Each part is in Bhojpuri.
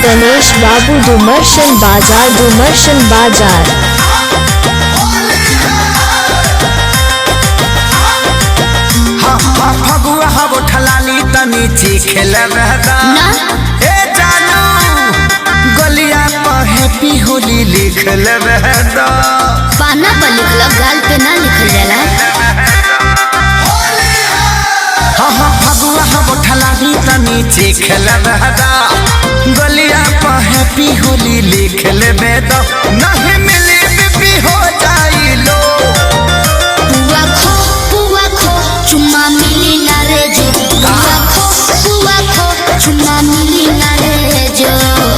गणेश बाबू डुमरशन बाजार, डुमरशन बाजार। हाँ हाँ फगुआ हब ठलाली तनी चीख लेबे ना। ए जानू गलिया पर हैप्पी होली लिख लेबे दा। पाना पर लिखल गाल पे ना लिखल जाला। हाँ हाँ फगुआ हब ठलाली तनी चीख लेबे दा, गलिया पर हैप्पी होली लिख लेबे दा। नहीं मिली बीबी हो जाई लो। पुआ खो पुआ खो चुम्मा मिली ना रे जो। पुआ खो पुआ खो चुम्मा मिली ना रे जो।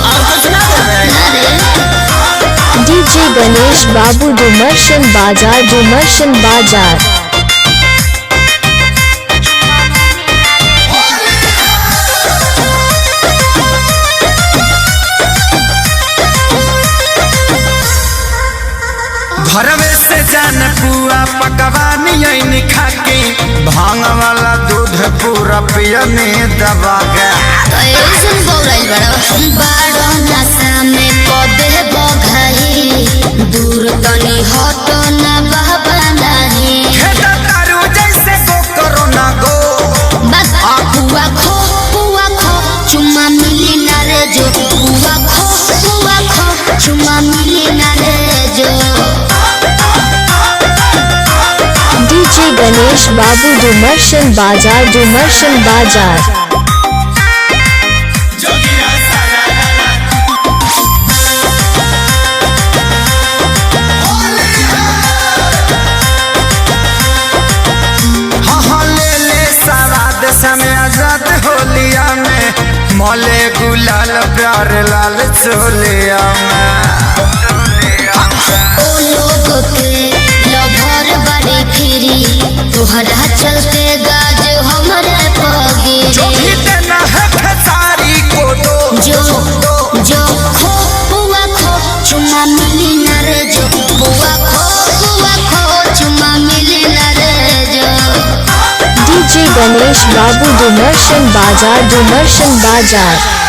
और कुछ ना देबे। ना रे। डीजे गणेश बाबू डुमरशन बाजार, डुमरशन बाजार। घर में से जान पुआ पकवान यही खाके, भांग वाला दूध पूरा पियने दबा गया। तो ऐसन बौराइल बड़ो बाड़ो नशा में पदे बघाई। दूर तनी हटो ना बाबा नाही। खेता तारू जैसे गो करो ना गो। बस पुआ खो पुआ खो चुम्मा मिली ना रे जो। पुआ खो पुआ खो चुम्मा मिली ना रे जो। डीजे गणेश बाबू डुमरशन बाजार, डुमरशन बाजार। हाँ हाँ ले ले सवाद समय आजाद होलिया में, मोले गुलाल प्यार लाल चोलिया में। ओ लोग के लभर बड़ी फिरी, तोहरा चलते गाज हमरे जो पगिरी। भी देना है खेसारी को दो। जो जो खो पुआ खो चुम्मा मिली ना रे जो। पुआ खो पुआ खो चुम्मा मिली ना रे जो। डीजे गणेश बाबू डुमरशन बाजार, डुमरशन बाजार।